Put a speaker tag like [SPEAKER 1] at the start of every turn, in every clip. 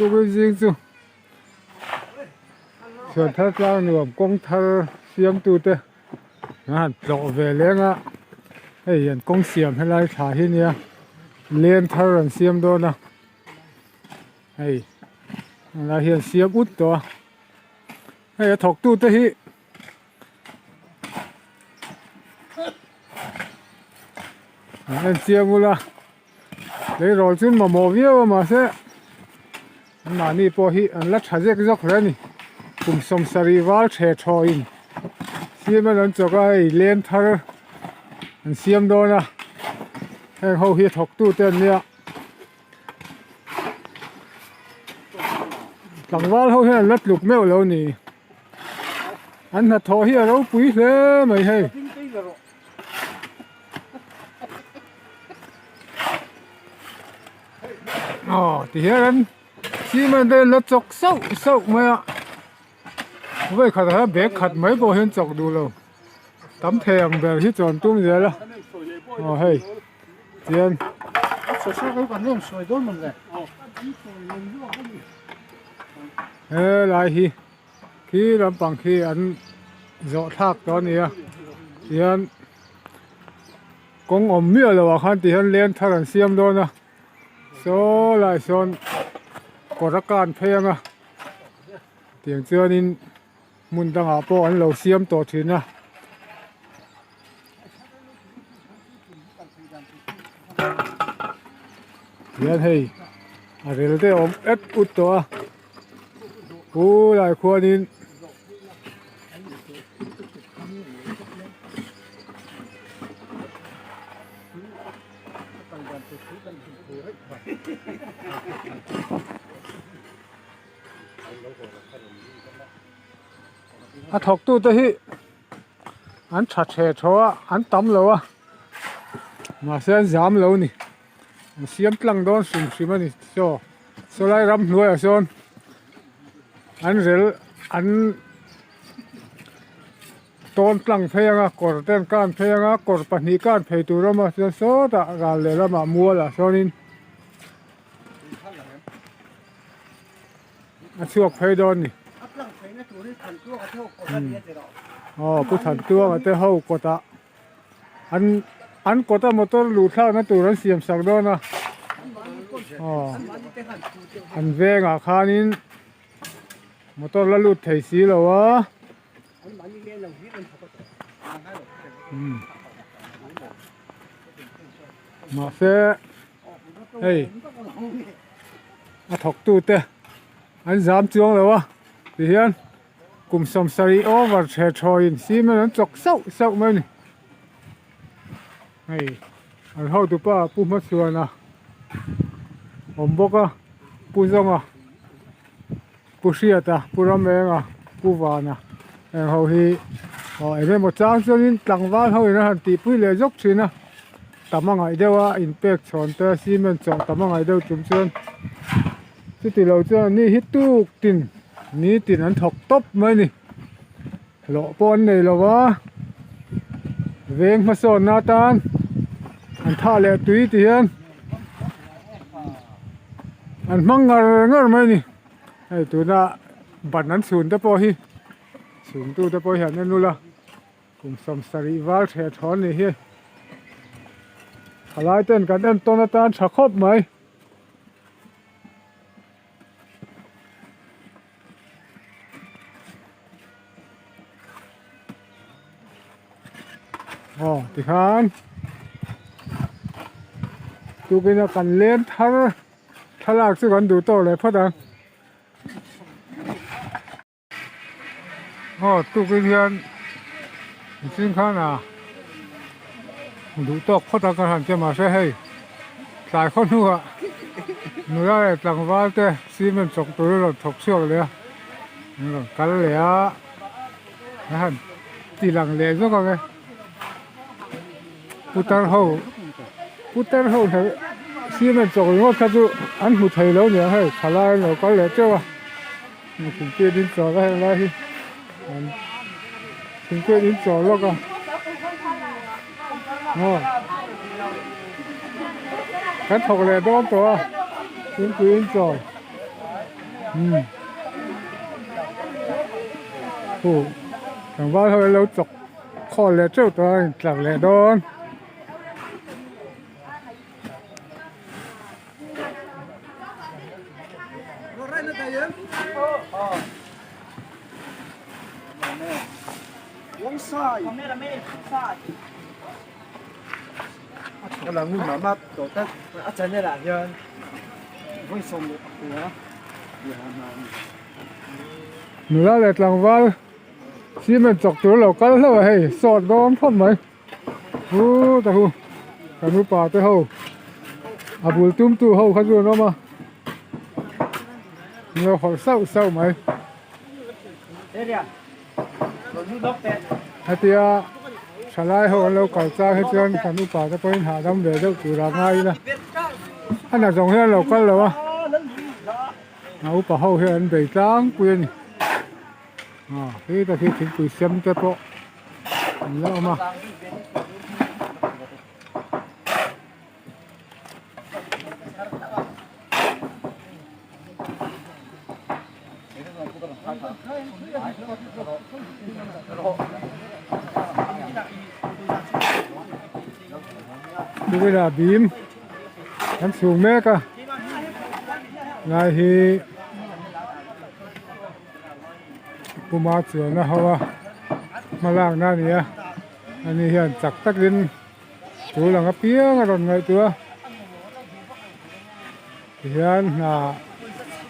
[SPEAKER 1] Tukin zing chu Chhuan thar tlang nuam kawng thar siamtute an han tlawh ve leng a hei an kawng siam helai thla hi nia leng thar an siam dawn a hei helai hian siam ut tawh a hei a thawktute hi. An en chiang ula tleirawl chu mamawh viau a mahse an mahni pawh hi an la tha zek zawk hle a ni kum sawmsarih val the thawin cement an chawk a hei leng thar an siam dawn a heng ho hi a thawk tu te an nia tlangval ho hian an la tluk meuh lo a ni. An hnathawh hi a ropui hle mai hei. Aw ti hian an cement te la chawk sauh sauh mai a vawi khat ah hian bag khat mai pawh hian chawk duh lo tam thei ang ber hi chuan tum zel a aw hei tihian helai hi khi lampang khi an zawh thlak tawh a ni a tihian kawng awm miah loh ah khan tihian leng thar an siam dawn a saw lai sawn kawr a kan phei ang a tiang chuanin hmun dangah pawh an lo siam tawh thin a. Tihian hei a rel te awm et ut tawh a pu lai khuanin a thawk tute hi an tha the thaw a an tam lo a mahse an zam lo a ni an siam tlang dawn hrim hrim a ni saw saw lai ramhnuaiah sawn an rel an tawn tlang phei ang a kawr te an kan phei ang a kawr pahnih kan phei tur a awm a chuan sawtah ral lehlamah mualah sawnin a chhuak phei dawn ni aw pu Thantuanga te ho kawtah an an kawta motor luh thlakna tur an siam sak dawn a aw an vengah khanin motor la lut thei si lo a. Mahse hei a thawk tute an zam chuang lo a tihian kum sawmsarih over the thawiin cement an chawk sauh sauh mai a ni hei an hotupa pu hmachhuana awm bawk a pu zawnga. Pu Hriata, Pu Ramenga, Pu Vana heng ho hi aw eng emaw chang chuanin tlangval ho in a han tihpui leh zawk thin a, tam a ngaih deuh a inpek chhawn te cement chawh tam a ngaih deuh tum chuan chuti lo chuan ani hi tuk tin nitin an thawk tawp mai a ni hlawh pawh an nei lo va veng hmasawnna atan an thah leh tui ti hian. An hmang ngar ngar mai a ni hei tuna ban an chhun te pawh hi chhun tu te pawh hi an en ula kum sawmsarih val theh thawn ni hi thalai ten kan en tawn atan tha khawp mai. Aw tikhan tukin a kan leng thar thlalak chu kan duh tawk leh phawt ang aw tukin hian mihring khan a duh tawk phawt ang kan han ti a mahse hei tlai khaw hnuah nula leh tlangval te cement chawk tur in rawn thawk chhuak leh a an rawn kal leh a. A han ti lang leh zawk ang e putar ho putar ho hna cement chawk ringawt kha chu an hmu thei lo nia hei thalai an lo kal leh teuh a thingpui in chawl a heng lai hi an thingpui in chawl lawk a aw kan thawk leh dawn tawh a thingpui in chawl. Umm hu tlangval ho an lo chawk khawl leh teuh tawh a intlar leh dawn. Nula leh tlangval cement chawk tur lo kal hlauh a hei sawt dawn khawp mai. Hu ta hu kan upa te ho a bul tum tu ho kha chu an awm a an lo hawlh sauh sauh mai hetia thalai ho an lo kal chang hi chuan kan upa te pawhin hahdam ve deuh tur a ngai ila a na zawng hian an lo kal lo a a upa ho hian an bei tlangpui a ni ah khi ta khi thingpui sem te pawh. An la awm a. Tukin ah bim an chhung mek a lai hi Puma chuan a ho a hmalak na a ni a ani hian chak takin tul ang apiang a rawn ngaihtuah a tihian hna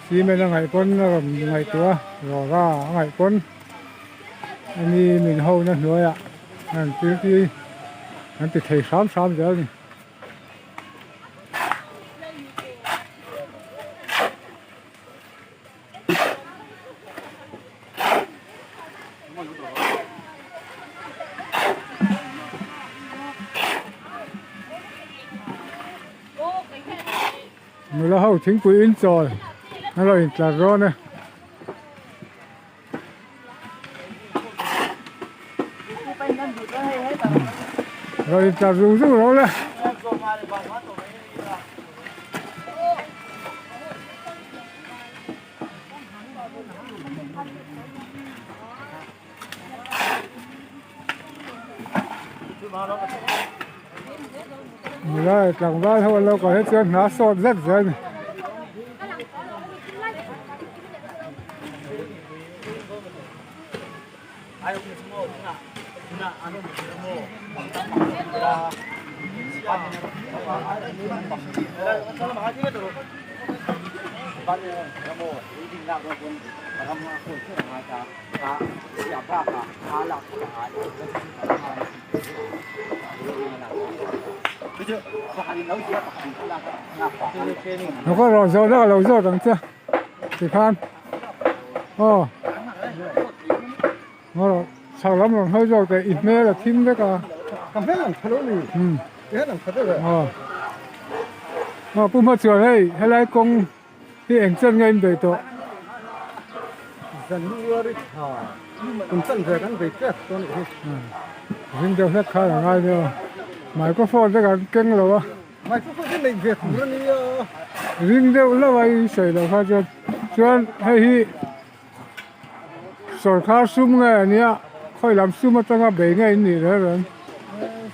[SPEAKER 1] cement a ngaih pawn a rawn ngaihtuah a rawra a ngaih pawn ani min ho na hnuaiah an thil hi an ti thei hram hram zel a ni. Nula ho thingpui in chawl a lo intlar dawn e. Lo intlar zung zung rawh le. Nula leh tlangval ho an lo kal hi chuan hna sawt zet zel a ni. Nó có rồi rồi đó là rồi đằng chưa tikhan aw ngaw chho lam rawn hawi zawk teh i hmel a thim vek a
[SPEAKER 2] ka hmel ang tha lo ni
[SPEAKER 1] umm
[SPEAKER 2] i hmel ang tha deuh e
[SPEAKER 1] aw aw pu hma chuan hei helai kawng hi eng chen nge in bei tawh
[SPEAKER 2] January tha kum chan ve kan bei tep tawh a nih hi
[SPEAKER 1] zing deuh hlek khan a ngai nia microphone te kan keng lo a.
[SPEAKER 2] Microphone hi neih ve tur a nia.
[SPEAKER 1] Ring deuh hlauh a i sawi loh kha chuan chuan hei hi sawrkhar sum nge a nia khawi lam sum atanga bei nge in nih reng reng.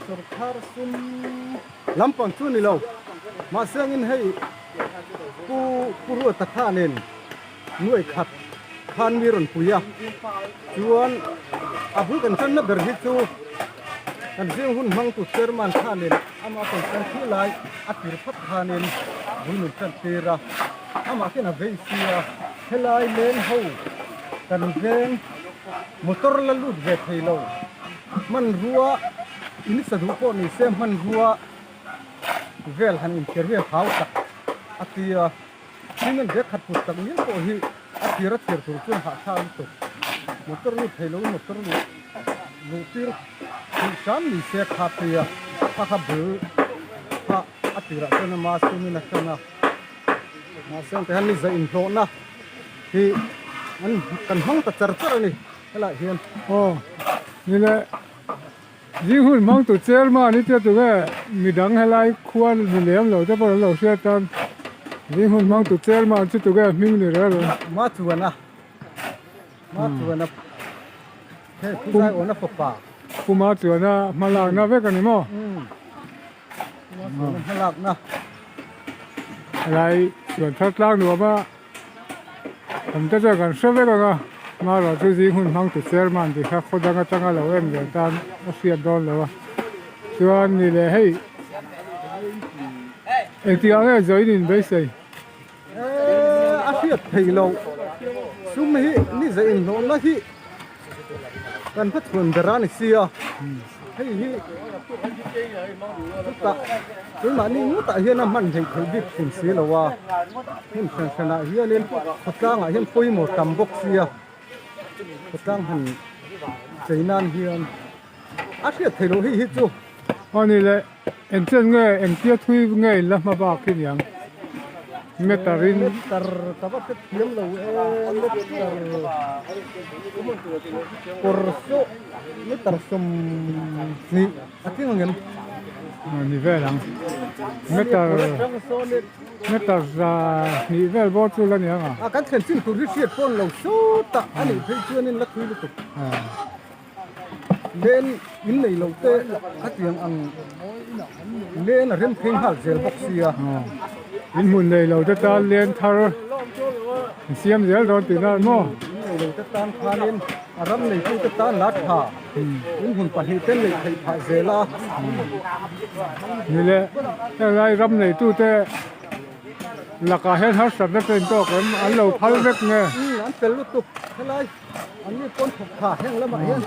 [SPEAKER 2] Sawrkhar sum lampang chu ni lo mahse angin hei pu pu Ruata khanin nuai khat khan mi rawn pui a chuan a bul kan channa ber hi chu kan zing hun hmang tu chairman khanin ama concern thu lai a tir phawt khanin bul min tan tir a amah khian a vei si a helai leng ho kan veng motor la lut ve thei lo hmanrua in sa duh pawh ni se hmanrua vel han inthiar hi a hau tak a ti a. Cement bag khat put tak mial pawh hi a thir a thir tur chuan hahthlak lutuk. Motor lut thei loin motor luh luh tir theih hram ni se kha phei a, kha kha bul kha a tirah chuan ama sumin a hrang a. Mahse ang tihian ni zah inhlawhna hi an kan hmang ta char char a ni helaiah hian.
[SPEAKER 1] Aw ni le zing hun hmang tu chairman hi tia tunge midang helai khua ni lem lo te pawh an lo hriat tan. Zing hun hmang tu chairman chu tuge hming ni rel ang.
[SPEAKER 2] Ma chuan a Ma chuan a he phuzai awna fapa.
[SPEAKER 1] Pu Ma chuan a hmalakna vek a ni maw?
[SPEAKER 2] Ma chuan a hmalakna.
[SPEAKER 1] Helai chuan thar tlang nuam a awm te chuan kan hre vek ang a, Mara chu zing hun hmang tu chairman tih kha khaw dang atanga lo en ve tan a hriat dawn lo a, chuan ni leh hei engtikah nge join in beisei?
[SPEAKER 2] A hriat thei lo sum hi ni zah inhlawhna hi kan va chhuan ber a ni sia hei hi chutah keimahni ngawtah hian a hman theih theih bik thin si lo a hmun hran hranah hianin khawtlangah hian pawimawh tam bawk sia khawtlang han chei nan hian a hriat theih loh hei hi chu.
[SPEAKER 1] Aw ni le. Engchen nge engtia thui nge in la hma bak hi niang meter in.
[SPEAKER 2] Meter ka va hre thiam lo e meter kawr saw meter 20 a tling ang em?
[SPEAKER 1] Ni vel ang meter meter 2 vel bawr chu la niang a.
[SPEAKER 2] A kan thlen chin tur hi hriat pawn lo sawtah a nih phei chuan in la thui lutuk. Len in nei lo te a tiang ang len a rem phei nghal zel bawk sia.
[SPEAKER 1] In hmun nei lo te tan len thar in siam zel dawn tih nan maw?
[SPEAKER 2] In nei lo te tan khanin a ram neitu te tan la tha in hmun pahnih te neih theih phah zel a.
[SPEAKER 1] Ni le helai ram neitu te lakah hian harsatna te in tawk em an lo phal vek nge?
[SPEAKER 2] An fel lutuk helai. An ni pawn thawk tha heng lamah hian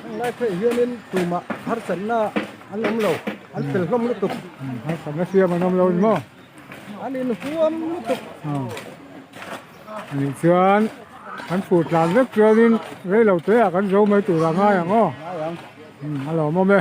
[SPEAKER 2] heng lai phei hianin tumah harsatna an awm lo an fel hlawm lutuk.
[SPEAKER 1] Harsatna siam an awm lo in maw?
[SPEAKER 2] An inhuam lutuk.
[SPEAKER 1] Anih chuan kan fur tlan vek chuanin rei lo te ah kan zo mai tur a ngai ang aw. A lawmawm e.